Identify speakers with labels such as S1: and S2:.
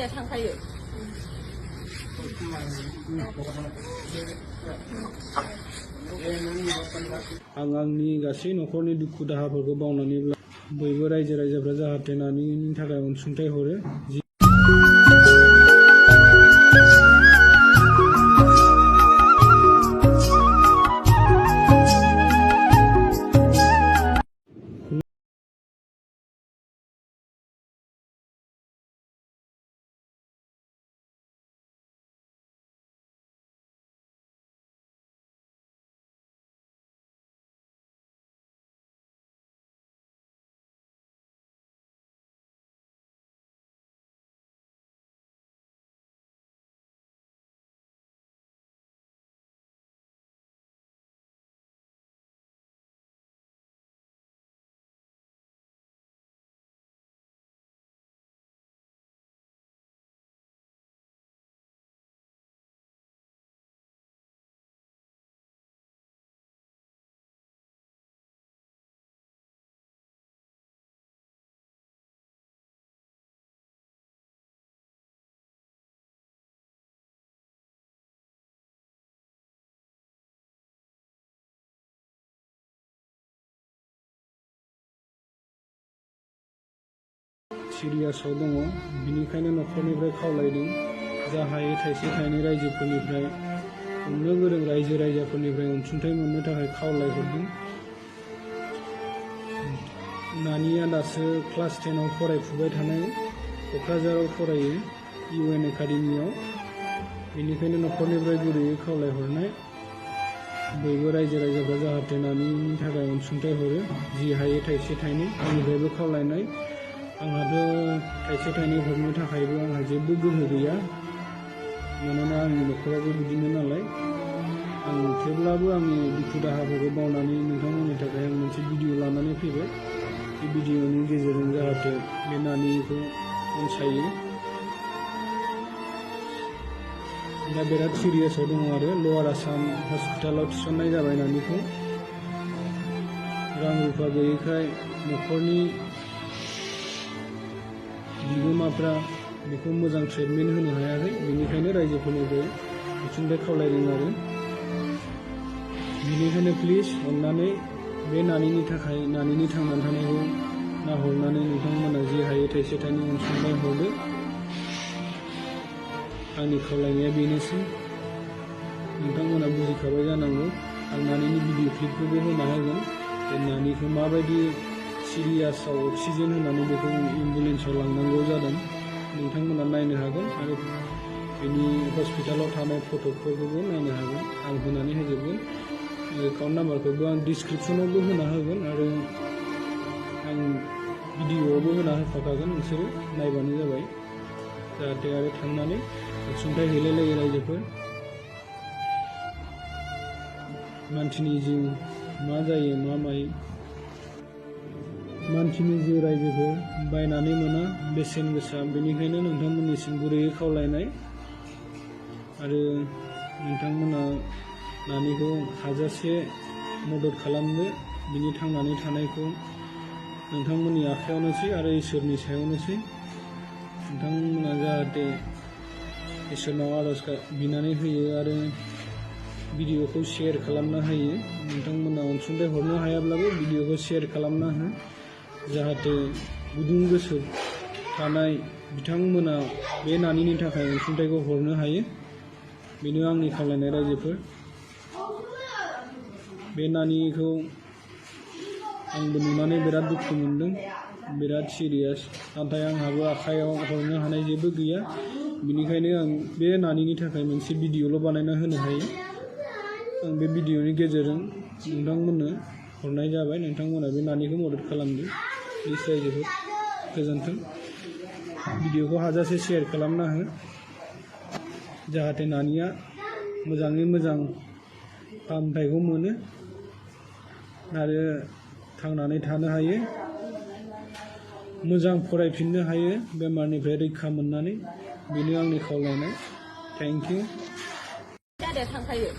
S1: दा थांखायो
S2: आं आंनि गासै न'खरनि दुखु दाहाफोरखौ बावनानैब्ला बयबो रायजो राजाफ्रा जाहाथे नानिनि थाखाय अनसुंथाइ हरो। सिरियासआव दङ, बिनिखायनो न'खरनिफ्राय खावलायदों जा हायो थाइसे थाइनै रायजोफोरनिफ्राय हमनो गोरों रायजो राजाफोरनिफ्राय अनसुंथाइ मोननो थाखाय खावलायहरदों। नानिया दासो क्लास 10आव फरायफुबाय थानाय, क'क्राझाराव फरायो UN एकाडेमियाव। बेनिखायनो न'खरनिफ्राय गुरैयै खावलायहरनाय बयबो रायजो राजाफ्रा जाहाथे नानिनि थाखाय अनसुंथाइ हरो, जि हायो थाइसे थाइनै। आंनिफ्रायबो खावलायनाय, आंहाथ' थाइसे थाइनै हरनो थाखायबो आंहा जेबो गोहो गैया, मानोना आंनि न'खराबो बिदिनो नालाय। आं थेवब्लाबो आंनि दुखु दाहाफोरखौ बावनानै नोंथांमोननि थाखाय आं मोनसे भिडिअ लानानै फैबाय। बे भिडिअनि गेजेरजों जाहाथे बे नानिखौ अनसायो। दा बिराद सिरियासआव दङ आरो लवार आसाम हस्पिटालाव थिसननाय जाबाय नानिखौ। रां रुफा गैयैखाय न'खरनि बिगोमाफ्रा बेखौ मोजां ट्रिटमेन्ट होनो हायाखै, बेनिखायनो रायजोफोरनिफ्राय अनसुंथाइ खावलायदों आरो। बेनिखायनो प्लिज अननानै बे नानिनि थाखाय, नानिनि थांनानै थानायखौ नाहरनानै नोंथांमोना जि हायो थाइसे थाइनै अनसुंथाइ हरदो। आंनि खावलायनाया बेनोसै। नोंथांमोना बुजिखाबाय जानांगौ। आं नानिनि भिडिअ क्लिपखौबो होना होगोन, बे नानिखौ माबायदि सिरियासआव अक्सिजेन होनानै बेखौ एम्बुलेन्सआव लांनांगौ जादों, नोंथांमोना नायनो हागोन आरो बेनि हस्पिटालाव थानाय फटकफोरखौबो नायनो हागोन। आं होनानै होजोबगोन। एकाउन्ट नाम्बारखौबो आं डिसक्रिपसनावबो होना होगोन आरो आं भिडिअआवबो होना होफाखागोन, नोंसोरो नायबानो जाबाय। जाहाथे आरो थांनानै अनसुंथाइ हैलायलायो रायजोफोर। मानसिनि जिउ मा जायो मा मायो, मानसिनि जिउ रायजोफोर बायनानै मोना, बेसेन गोसा। बेनिखायनो नोंथांमोननिसिम गुरैयै खावलायनाय आरो नोंथांमोना नानिखौ हाजासे मदद खालामनो। बिनि थांनानै थानायखौ नोंथांमोननि आखायावनोसै आरो इसोरनि सायावनोसै। नोंथांमोना जाहाथे इसोरनाव आर'ज बिनानै होयो आरो भिडिअखौ शेयार खालामना होयो। नोंथांमोना अनसुंथाइ हरनो हायाब्लाबो भिडिअखौ शेयार खालामना हो, जाहाथे गुदुं गोसो थानाय बिथांमोना बे नानिनि थाखाय अनसुंथाइखौ हरनो हायो। बेनो आंनि खावलायनाय रायजोफोर। बे नानिखौ आंबो नुनानै बिराद दुखु मोनदों, बिराद सिरियास। नाथाय आंहाबो आखायाव हरनो हानाय जेबो गैया। बेनिखायनो आं बे नानिनि थाखाय मोनसे भिडिअल' बानायना होनो हायो। आं बे भिडिअनि गेजेरजों नोंथांमोननो हरनाय जाबाय। नोंथांमोना बे नानिखौ मदद खालामदो प्लिज रायजोफोर। गोजोन्थों। भिडिअखौ हाजासे शेयार खालामना हो, जाहाथे नानिया मोजाङै मोजां फाहामथायखौ मोनो आरो थांनानै थानो हायो, मोजां फरायफिननो हायो बेमारनिफ्राय रैखा मोननानै। बेनो आंनि खावलायनाय। Thank you.
S1: दा थांखायो